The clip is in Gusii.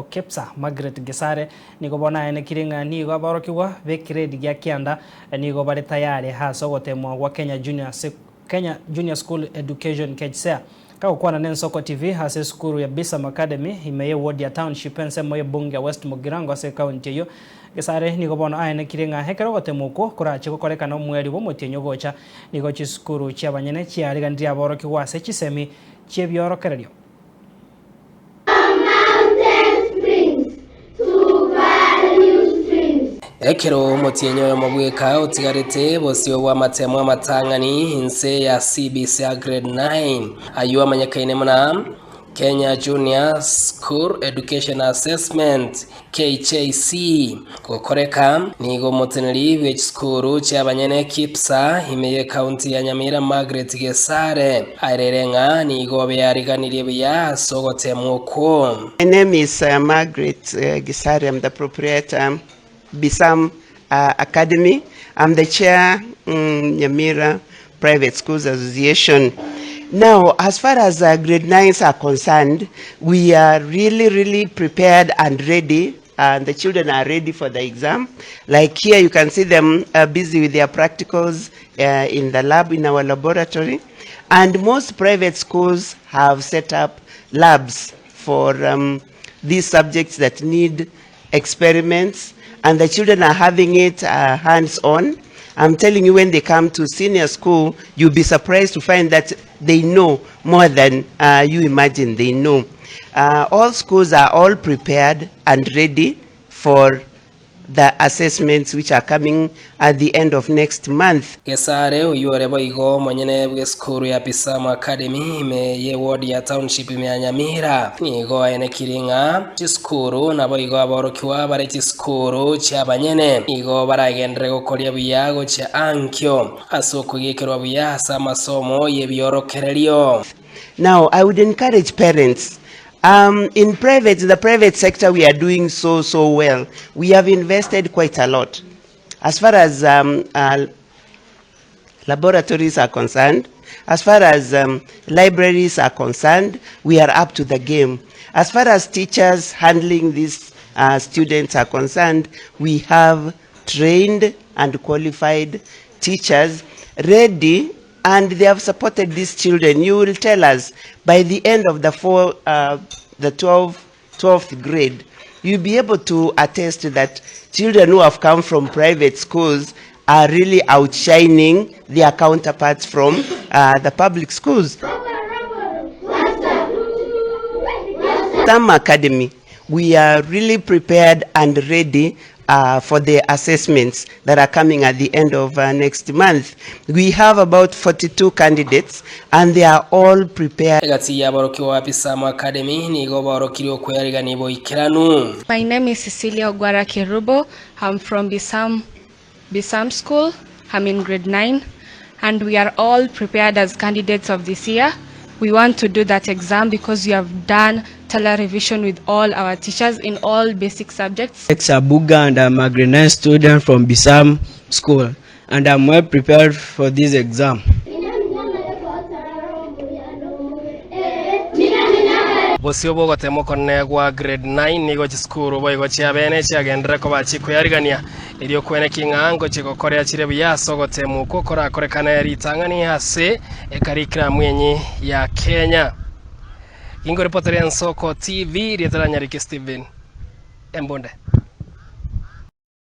o Kepsa, Margaret Gesare, nigo bono aenekire ng'a nigo aborokigwa b'egrade gia kianda nigo bare tayari ase ogotemwa gwa Kenya Junior Kenya Junior School Education, KJSEA. Kagokwana n'Ensoko TV ase esukuru ya Bisam Academy ime y'eward ya Township ensemo y'ebunge ya West Mugirango ase ekaunti eyio, Gesare nigo bono aenekire ng'a ekero ogotemwa okwo korache gokorekana omweri bw'omotienyi ogocha, nigo chisukuru chi'abanyene chiariganirie aborokigwa ase chisemi chi'ebiorokererio. Ekero omotienyi oyomo bweka otigarete bosio bw'amatemo amatang'ani inse ya CBC a Grade 9, ayio amanyekaine buna Kenya Junior School Education Assessment, KJC, gokoreka, nigo omoteneneri bwe chisukuru chi'abanyene KIPSA ime y'ecounty ya Nyamira Margaret Gesare aerere ng'a nigo beariganirie buya ase ogoteemwa okwo. My name is Margaret Gesare, I'm the proprietor Bisam Academy, I'm the chair Nyamira Private Schools Association. Now, as far as uh, grade 9s are concerned, we are really, really prepared and ready and the children are ready for the exam. Like here, you can see them uh, busy with their practicals uh, in the lab, in our laboratory. And most private schools have set up labs for um, these subjects that need experiments, and the children are having it uh, hands-on. I'm telling you, when they come to senior school, you'll be surprised to find that they know more than uh, you imagine they know. Uh, all schools are all prepared and ready for the assessments which are coming at the end of next month. Gesare oyio ore boigo omonyene bw'esukuru ya Bisamu Academy ime y'eward ya Township ime ya Nyamira, nigo aenekirie ng'a chisukuru naboigo aborokigwa bare chisukuru chi'abanyene nigo baragenderere gokoria buya gochia ankio ase okogiekerwa buya ase amasomo y'ebiorokererio. Now, I would encourage parents Um, in private, in the private sector, we are doing so, so well. We have invested quite a lot. As far as um, uh, laboratories are concerned, as far as um, libraries are concerned, we are up to the game. As far as teachers handling these uh, students are concerned, we have trained and qualified teachers ready and they have supported these children. You will tell us by the end of the four, uh, the 12, 12th grade, you'll be able to attest that children who have come from private schools are really outshining their counterparts from uh, the public schools. Some Academy, we are really prepared and ready uh, for the assessments that are coming at the end of uh, next month. We have about 42 candidates and they are all prepared. Egati y'aborokigwa ba Bisamu Academy nigo baorokirie okweyarigania boikeranu. My name is Cecilia Ogwara Kerubo. I'm from Bisam, Bisam School. I'm in grade 9. And we are all prepared as candidates of this year. We want to do that exam because we have done telerevision with all our teachers in all basic subjects. It's Abuga and I'm a grade 9 student from Bisam School and I'm well prepared for this exam. Bosio bw'ogotema okonene gwa grade 9 nigo chisukuru boigo chiabene chiagenderere koba chikoyarigania erio kweneki ng'a ngochia gokorea chire buya ase ogotema okwo korakorekane ritang'ani ase ekarikiramu enyi ya Kenya. Ginkoripotera Ensoko TV, rieta ria Nyariki Stephen Embunde.